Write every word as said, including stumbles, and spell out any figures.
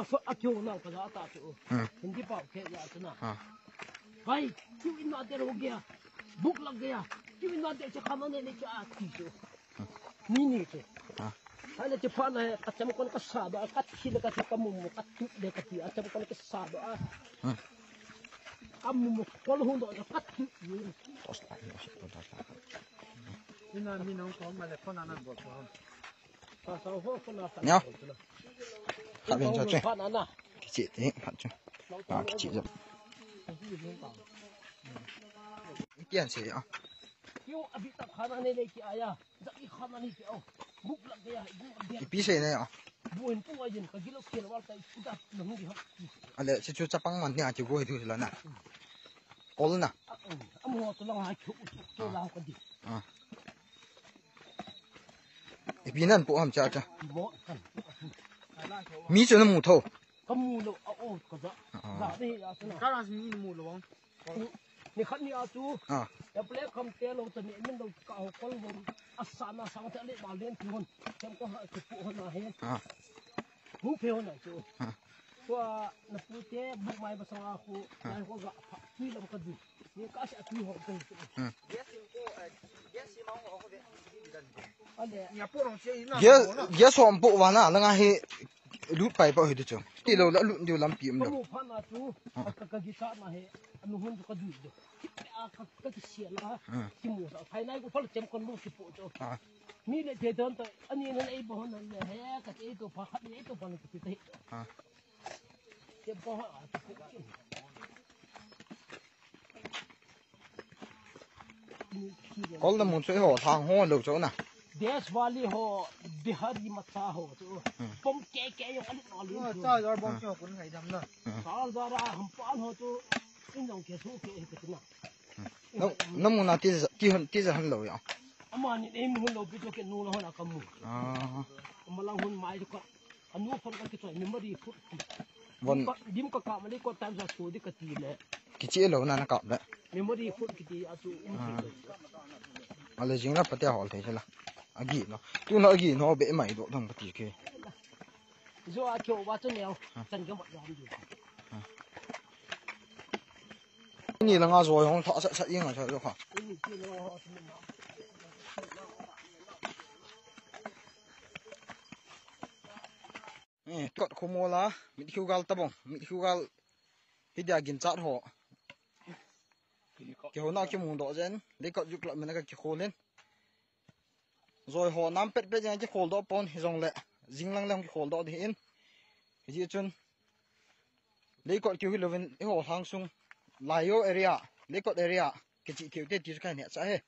Afa akyo na ka ja ta chu. Hmm. Hindi pa ke ya chu na. Ha. Bhai, क्यों इतना देर हो गया? भूख लग गया। क्यों इतना देर से खाना नहीं लेके आती हो? Ni ni chu. Ha. Hai le chu pha na he, ka cham kon ka sa do, ka thi le ka thi, ka mum ka thi le ka thi, a cham kon ka sa do a. Hmm. Ka mum kol hu do ka thi. Tos la, tos la, tos la. Ina mi nong ko ma le ko na nan bo ko. Sa sa ho ko na sa. Nyo. Ka bin sa chu. Pha na na. Kichi ti, pha chu. Ah, kichi chu. Kian se ya. क्यों अभी तक खाना नहीं लेके आया? जल्दी खाना लेके आओ, भूख लग गया है, भूख लग गया है। Ipi sei na ya. Buin pu ayin ka gilo kilo wal ta ida na hung di ha. Ale, si chu chapang man ni a chu go hi thu la na. Kol na. Am ho to lang ha chu chu la ka di. Ah. Ipi nan pu ham cha cha. Mo kan. Mi chu na mu tho. Ka mu lo a o ka da. Ah. Da de ya chu na. Ka ras mi mu lo. Ni khat ni a chu. Ah. Ya ple kham te lo ta ni min lo ka ho kol bom. A sa na sa ta le ma len ti hon. Kem ko ha chu pu hon na he. Ah. Hu phe hon na chu. Ah. Tua na pu te bu mai ba sa nga khu. Ah. Na ko ga pha tui lam ka du. Ni ka sa tui ho ko. Hmm. Ale. Gas, gas hom pu wa na la nga he. Lut pai pa hi de chu. Ti lo la lut diu lampi um lo. Ka mu pha na chu, ah, ka, ka gi sa na he, anu hun chu ka dui do. Ki pe a ka, ka ki sia la. Ah. Ki mu sa, phai nai ko phal chem kon mu ki po chu. Ah. Mi le te don to, ani na ei bo na le he, ka te to pha khat ni to pha na ki te. Ah. Chem ko ha, ki po chu. Kol na mun chu ho thang ho lo chu na. Desh Valley ho, Bihari Matha ho chu. Hmm. Pom ke ke yo ali no li. Oh, chu. Cha jar bom chu kun hai dam na. Hmm. Sa jara ham pa ho chu. In jong ke su ke ke na. Na, na mun na ti za, ti hon, ti za han lo ya. Ama ni nei mun lo pi chu ke nu lo na ka mu. Ah. Ama lang hun mai chu ka. Anu phone ka kichoi memory foot. Von. Dim ka, dim ka kap ma le ko time sa su di ka ti le. Kichi lo na na kap le. Memory foot kiti a chu um. Ah. Ti le. Ale jing la pate hol thei la. Agi no. Tu na agi no be mai do thang pati ke. Jo a kyo wa chu neo. Ah. Chan ka ma yom ju. Ah. Ni la nga jo yong tha sa sa ing a sa jo kha. Ni ti lo ho. Eh, kot khomo la, mit khiu gal tabong, mit khiu gal hi dia gin chat ho. Ki ho na ki mung do jen, le kot juk la mena ka ki khol in. Joi ho nam pet pet jen ki khol do pon hi jong le, jing lang lang ki khol do di in. Hi ji chun, le kot kiu hi lovin, i ho hang sung, Layo area, le kot area, ki chi kiu te ti kai ne cha he.